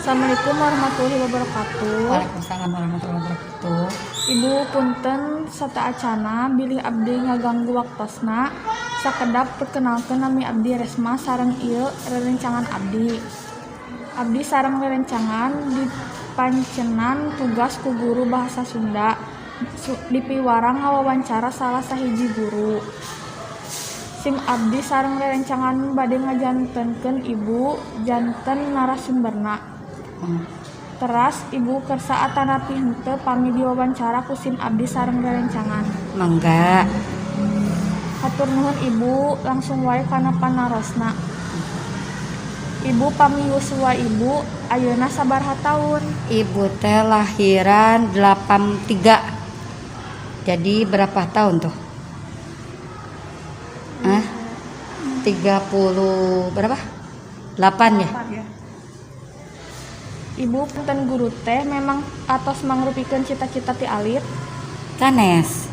Assalamualaikum warahmatullahi wabarakatuh. Waalaikumsalam warahmatullahi wabarakatuh. Ibu, punten sateuacana bilih abdi ngaganggu waktosna. Sakedap, perkenalkeun, nami abdi Resma sareng ieu rerencangan abdi. Abdi sareng rerencangan dipancenan tugas ku guru bahasa Sunda dipiwarang ngawawancara salah sahiji guru. Sim abdi sareng rerencangan bade ngajantenkeun Ibu janten narasumberna. Teras, Ibu kersa atanapi henteu pami diwawancara ku sim abdi sareng rerencangan? Mangga. Hatur nuhun, Ibu, langsung wae kana panarosna. Ibu, pami yuswa Ibu ayeuna sabaraha taun? Ibu teh lahiran 83. Jadi berapa tahun tuh? Hah? 30 berapa? 8 ya? Ibu, janten guru teh memang atos mangrupikeun cita-cita ti alit? Sanes.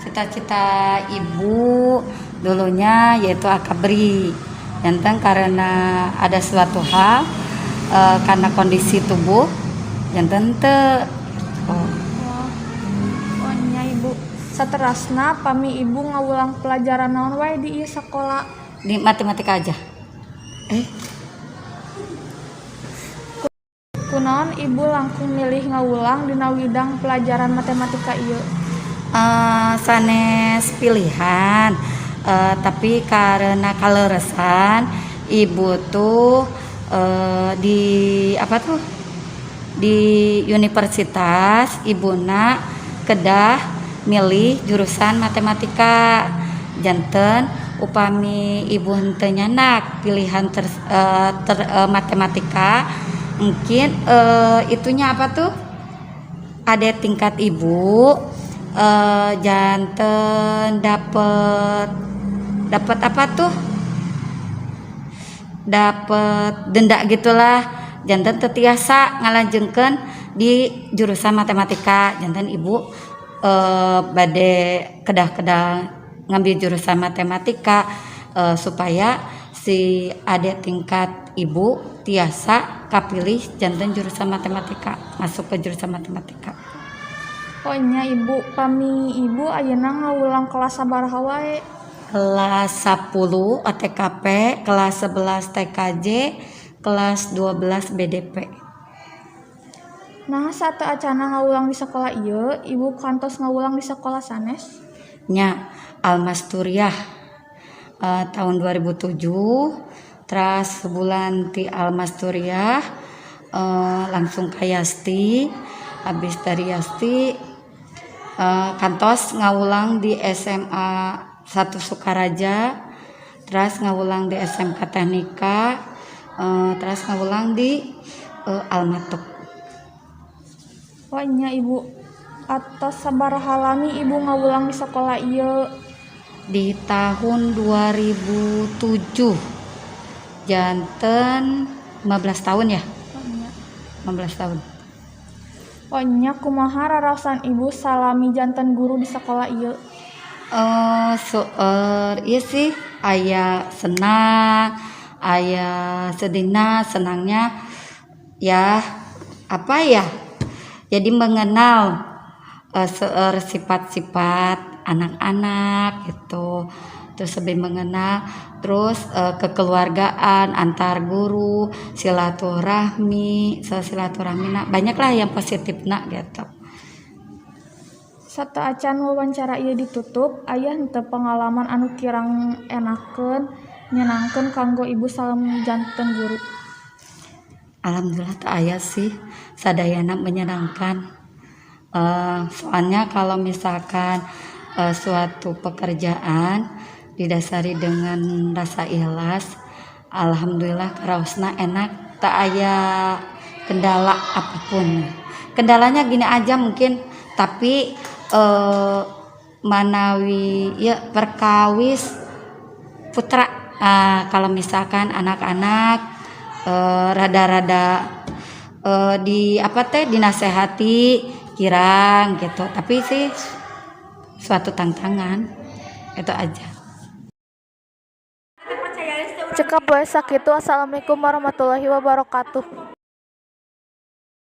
Cita-cita ibu dulunya yaitu akabri. Janten karena ada suatu hal, karena kondisi tubuh, janten teu. Oh. Oh, nya, Ibu. Saterasna, pami Ibu ngawulang pelajaran naon wae di ieu sakola? Di matematika aja. Kunaon Ibu langkung milih ngawulang dina widang pelajaran matematika ieu? Sanes pilihan, tapi karena kaleresan ibu tuh di apa tuh, di universitas ibuna kedah milih jurusan matematika. Janten upami ibu henteu nyandak pilihan matematika, mungkin itunya apa tuh, ada tingkat ibu janten dapet dapat apa tuh, dapat denda gitulah, janten teu tiasa ngalajengkeun di jurusan matematika. Janten ibu bade kedah-kedah ngambil jurusan matematika supaya si adek tingkat ibu tiasa kapilih janten jurusan matematika, masuk ke jurusan matematika. Oh nya, Ibu, pami Ibu ayeuna ngawulang kelas sabaraha wae? Kelas 10 OTKP, kelas 11 TKJ, kelas 12 BDP. Nah, sateuacana ngawulang di sekolah ieu, Ibu kantos ngawulang di sekolah sanes? Nya, Almasturiah tahun 2007, terus sebulan ti Almasturiah langsung ke Yasti, habis dari Yasti kantos ngawulang di SMA 1 Sukaraja, terus ngawulang di SMK Teknika, terus ngawulang di Almatuk. Oh nya, Ibu, atos sabaraha lami Ibu ngawulang di sekolah ieu? Di tahun 2007, janten 15 tahun ya. Oh nya. 15 tahun. Oh nya, kumaha raraosan Ibu salami janten guru di sekolah ieu? Seueur ieu sih, aya senang, aya sedihna. Senangnya ya apa ya, jadi mengenal seueur sifat-sifat anak-anak gitu, terus lebih mengenal, terus kekeluargaan antar guru, silaturahmi, silaturahmi nah, banyaklah yang positif nak gitu. Sateuacan wawancara ieu ditutup, aya henteu pengalaman anu kirang enakeun, nyenangkeun kanggo Ibu salami janten guru? Alhamdulillah teu aya sih, sadayana menyenangkan. Soalnya kalau misalkan suatu pekerjaan didasari dengan rasa ikhlas, alhamdulillah karaosna enak, teu aya kendala apapun. Kendalanya gini aja mungkin, tapi manawi ya perkawis putra, kalau misalkan anak-anak rada-rada di apa teh, dinasehati kirang gitu, tapi sih suatu tantangan itu aja. Percaya. Cekap we sakitu. Assalamualaikum warahmatullahi wabarakatuh.